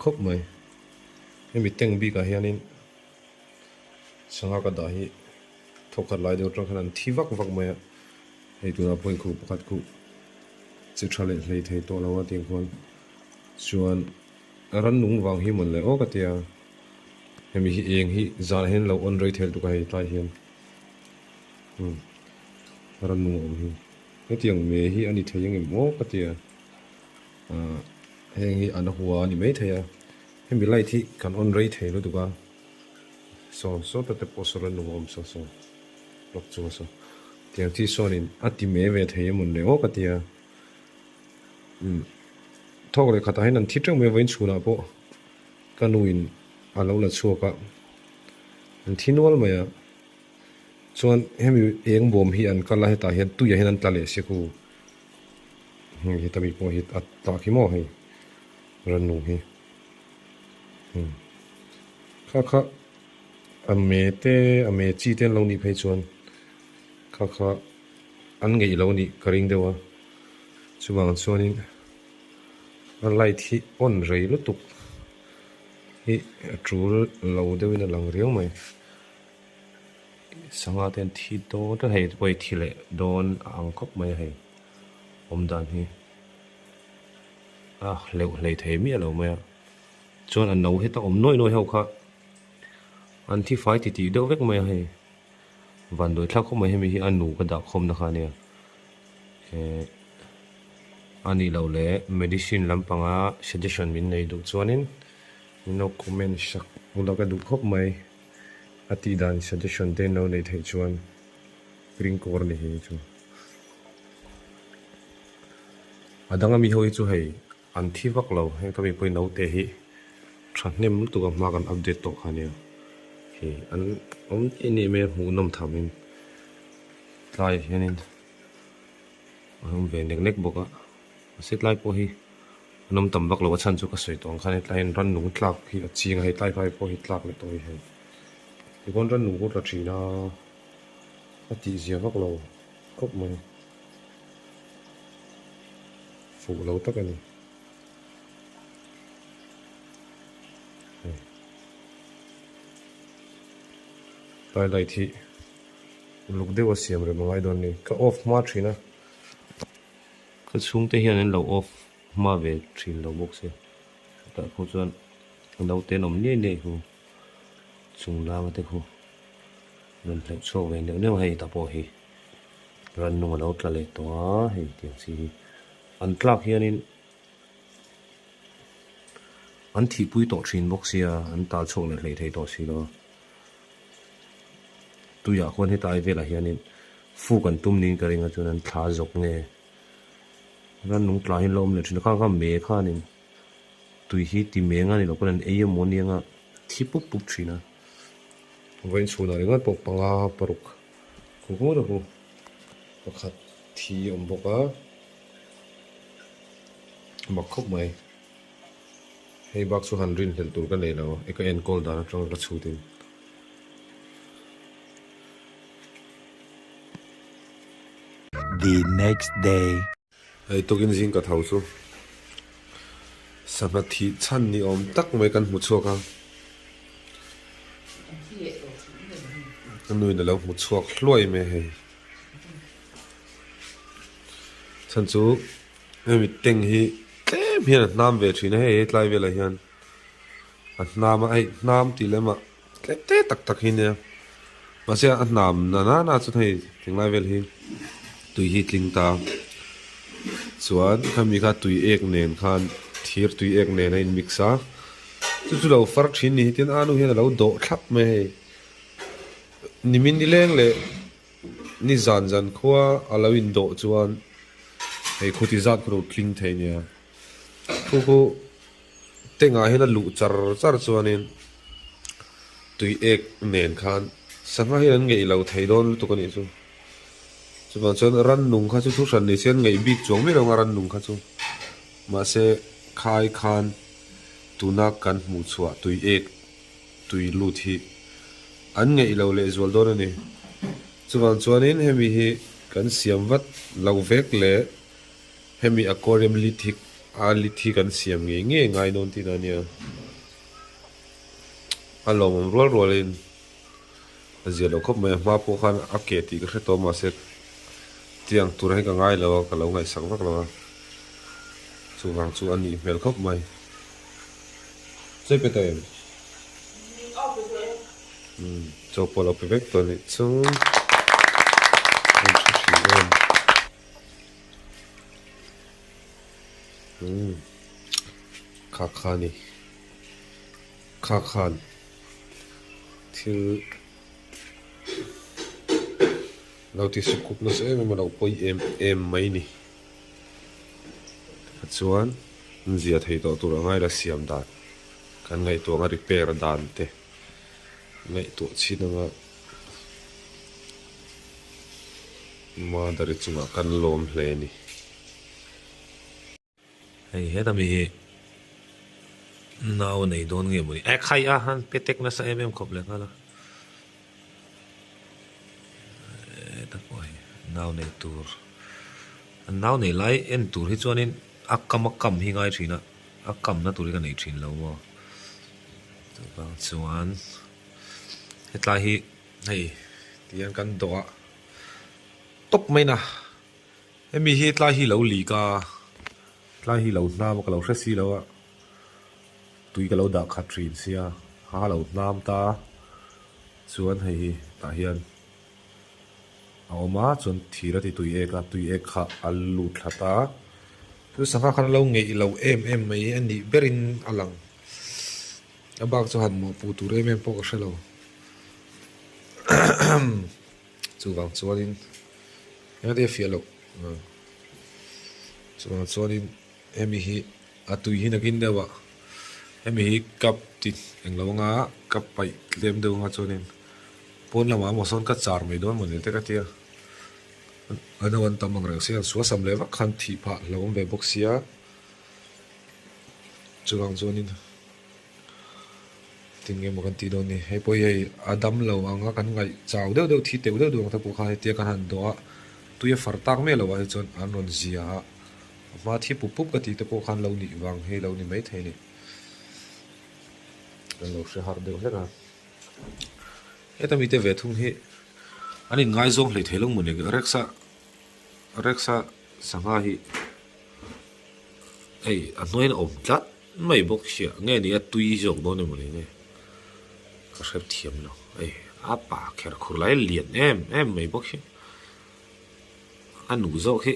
khawp mai. Hemi tank bikah hianin sangha ka dah hi thawkhat lai deuh atang khan an thi vak vak mai a, hei tunah pawhin khuh pakhat khuh chi tha leh hlei thei tawh lo a tiang khuan chuan rannung vang hi mawn le aw ka tia hemi hi eng hi zanah hian lo on rei thei lutuk a hei tlai hian umm rannung a awm hi hetiang me hi a ni thei ang em aw ka tia ah heng hi an hua a ni maithei a hemi light hi kan on rei thei lutuk a saw saw ta te pawh saw rannung a awm saw saw lawk chunga saw tiang chi sawnin a ti me ve thei emawn le aw ka tia umm thawk leh khatah hian an thi teuh mai a vawiin chhunah pawh ka nuin a lo la chhuak a an thi nual mai a chuan hemi eng bawm hi an kal a hetah hian tuiah hian an tla leh si ku hei heta mi pawh hi a tlak hi maw hei rannung hi umm kha kha a me te a me chi te an lo nih phei chuan kha kha an ngeih lo nih ka ring deuh a chuvang chuanin a light hi on rei lutuk hi a tul lo deuhin a lang riau mai sangha te an thi dawn tlat hei pawh hi thi leh dawn a ang khawp mai a hei awm dan hi a hleuh hlei thei miah lo mai a chuan a no heta awm nuai nuai ho kha an thi fai titih deuh vek mai a hei. Vanduai thlak khawp mai hemi hi a nu ka dah khawmna kha ania eh a nih loh leh medicine lampanga suggestion min nei duh chuanin min lo comment sak bula ka duh khawp mai a tih dan suggestion te in lo neih theih chuan green kawr a ni hi chu a danga mi ho hi chu hei an thi vak lo heng ka mipui naute hi thahnem lutuk a hma kan update tawh kha ania hei an awm daih anih mai a hmuh nawm tham in tlaiah hianin an awm ve nek nek bawk a mahse tlai pawh hi an awm tam vak lo a chhan chu ka sawi tawh ang khan hetlai hian rannung tlak hi a ching a hei tlai phai pawh hi tlak leh tawh hi hei tichuan rannung pawh tla thin a a tihzia vak lo khawp mai. Fuh lo tak a ni. Hei. Tlai light hi uluk deuh a siam rem a ngai dawn a ni. Ka off hma thin a. Ka chhungte hian an lo off hma ve thin lo bawk se. Chutah khu chuan naute an awm niai niai khu chung langa te khu rawn hleuh chhuak ve neuh neuh a hei tah pawh hi. Rannung a lo tla leh tawh a, hei tiang chi hi an tlak hianin an thihpui tawh thin bawk sia, an tal chhuak leh hlei thei tawh si lo a. Tuiah khuan hetlai velah hianin fuk an tum niin ka ring a, chuan an thla zawk nge rannung tla hi an lo awm leh thin a, khang kha me khanin tui hi ti meng a ni loh pawn an ei emaw ania nga thi pup pup thin a. Vawiin chhunah ringawt pawh panga paruk. Khuhmur a hu pakhat thi a awm bawk a mak khawp mai hei bak chu han rinhlelh tur ka nei lo e ka enkawl dan atang ka chhut in. The next day. Hei tukin zing ka tho chu sangha thih chhan ni awm tak mai kan hmu chhuak a, ka nuin a lo hmu chhuak hluai mai a hei. Chhan chu hemi tank hi tlem hian a hnam ve thin a hei tlai velah hian a hnam a hei hnam tih lemah tlem te tak tak hi nia mahse a hnam na nana chuan hei tinglai vel hi tui hi tling ta chuan khami kha tui ek nen khan thir tui ek nen a in mix a chu chu lo far thin ni hi tin a nu hian a lo dawh thlap mai hei nimin nileng leh ni zan zan khua a lo in dawh chuan hei khuti zat khu lo tling thei nia khu khu. Tengah hian a luh char char chuanin tui ek nen khan sangha hian an ngeih lo thei dawn lutuk a nih chu. Chuvang chuan rannung kha chu thu hran ni se an ngeih bik chuang miah lo ang a rannung kha chu. Mahse khai khan tuna kan hmuh chhuah tui ek tui lut hi an ngeih lo leh zual dawn a ni. Chuvang chuanin hemi hi kan siam vat lo vek leh hemi aquarium lit hi. A lit hi kan siam ngei ngei ngai dawn tihna a nia. A lawmawm rual rualin a zia lo khawp mai a, hma pawh khan a ke tih ka hre tawh mahse tiang tur hi ka ngai lo a, ka lo ngaihsak vak lo a, chuvang chu a nih hmel khawp mai. Chaw pe tawh em? Umm chaw pawh lo pe vek tawh a nih chu an hre thin em? Umm kha kha a ni. Kha khan thil lo ti suk khup nasa em em a lo pawi em em mai ni. Chuan an zia thei tawh tur a ngaila siam dan kan ngaihtuah anga repair dan te ngaihtuah chin anga mother-i chungah kan lawm hle a ni. Hei heta mi hi nau nei dawn nge mawni e khai a han pe tek nasa em em khawp leh nghal a heta pawh hi nau nei tur an nau nei lai en tur hi chuanin a kam a kam hi ngai thin a a kam na tur hi ka nei thin lo maw chuvang chuan hetlai hi hei tihian kan dawh a tawp mai na. Hemi hi tlai hi lo lik a, tlai hi lo hnam a ka lo hre si lo a, tui ka lo dah khat thin sia, ha lo hnam ta chuan hei hi tah hian a awm a, chuan thir a ti tui ek a, tui ek kha a lut thla ta, chu sangha khan a lo ngeih lo em em mai a nih berin a lang, a bak chu han mawhpuh tur em em pawh ka hre lo. Chuvang chuanin engati a fiah loh chuvang chuanin hemi hi a tui hi nakin deuh ah hemi hi cup ti englo anga cup paih tlem deuh anga chuanin pawn lamah emaw sawn ka char mai dawn mawni te ka tia a no an tam ang reng sia suasam leh vak khan thih phah hlauhawm ve bawk sia chuvang chuanin. Tinge maw kan tih dawn ni? Hei pawh hi hei a dam lo ang a, kan ngaih chau deuh deuh thi teuh deuh deuh ang te pawh kha hetia kan han dawh a, tui a far tak miah lo ah hi chuan an rawn zia a, a hma thi pup pup ka tih te pawh khan lo nih vang hi lo ni maithei a ni. Kan lo hre har deuh hlek a. Heta mite ve thung hi an inngaizawng hlei thei lo maw ni? Rex-a Rex-a sangha hi hei a hnuaiin a awm tlat. Mai bawk hria nge ni a tui zawk dawn emaw ni nge ka hre thiam lo hei a pa kher khur lai lian em em mai bawk hi a nu zawk hi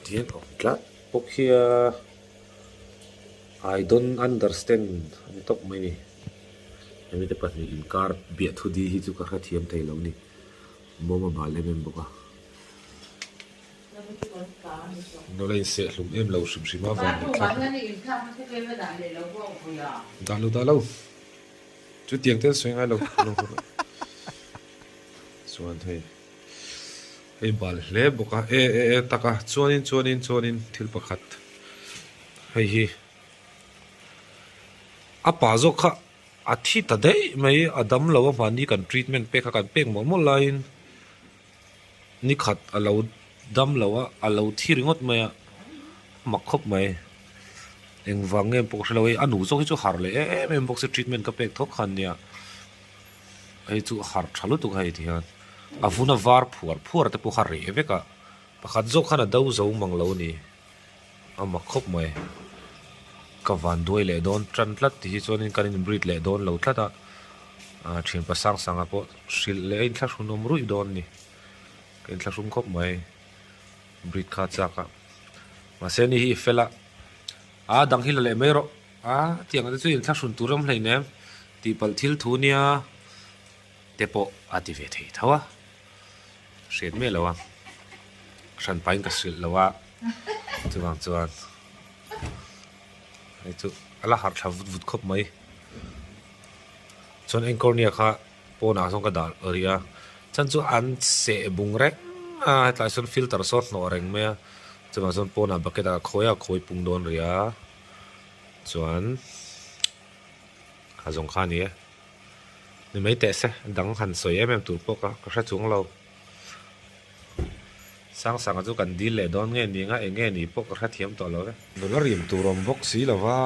tihian awm tlat bawk hia I don't understand a ni tawp mai ni hemi te pahnih inkar biahthu di hi chu ka hrethiam thei lo ni bawm a bal em em bawk a. Nula in seh hlum em lo hrim hrim a vang leh thlak Dah lo dah lo chutiang te an sawi ngai lo chuan hei hei bal hle bawk a e e e tak a chuanin chuanin chuanin thil pakhat hei hi a pa zawk kha a thi ta daih mai a dam lo a hmani kan treatment pek kha kan pek mawlh mawlh laiin. Ni khat a lo dam lo a, a lo thi ringawt mai a, mak khawp mai. Engvang nge pawh ka hre lo hei, a nu zawk hi chu harh leh em em bawk se treatment ka pek thawk khan nia. Hei chu harh tha lutuk a hei ti hian a vun a var phuar phuar te pawh kha reh vek a, pakhat zawk khan a do zo mang lo a ni, a mak khawp mai. Ka van duai leh dawn tan tlat ti hi chuanin kan in breed leh dawn lo tlat a. Ah thianpa sang sanga pawh hrilh leh a inthlahrun awm ruih dawn a ni ka inthlahrun khawp mai breed kha chak a mahse ni hi i fel a a dang hi la leh mai rawh a tiang te chu inthlahrun tur awm hleinem tih palh thil thu nia te pawh a ti ve thei tho a hriat miah lo a hran pahin ka hrilh lo a chuvang chuan hei chu a la harh thla vut vut khawp mai. Chuan Encornia kha pawnah sawn ka dah rih a, chhan chu an seh bung reng a, hetlai sawn filter sawn hnawh reng mai a, chuvang chuan pawnah bucket ah khawi a khawi pung dawn rih a, chuan a zawng kha a ni e, ni mai teh se dang han sawi em em tur pawh ka hre chuang lo. Sangsanga chu kan dil leh dawn nge ni anga eng nge ni pawh ka hrethiam tawh lo e. Nula rim tur awm bawk si lo va.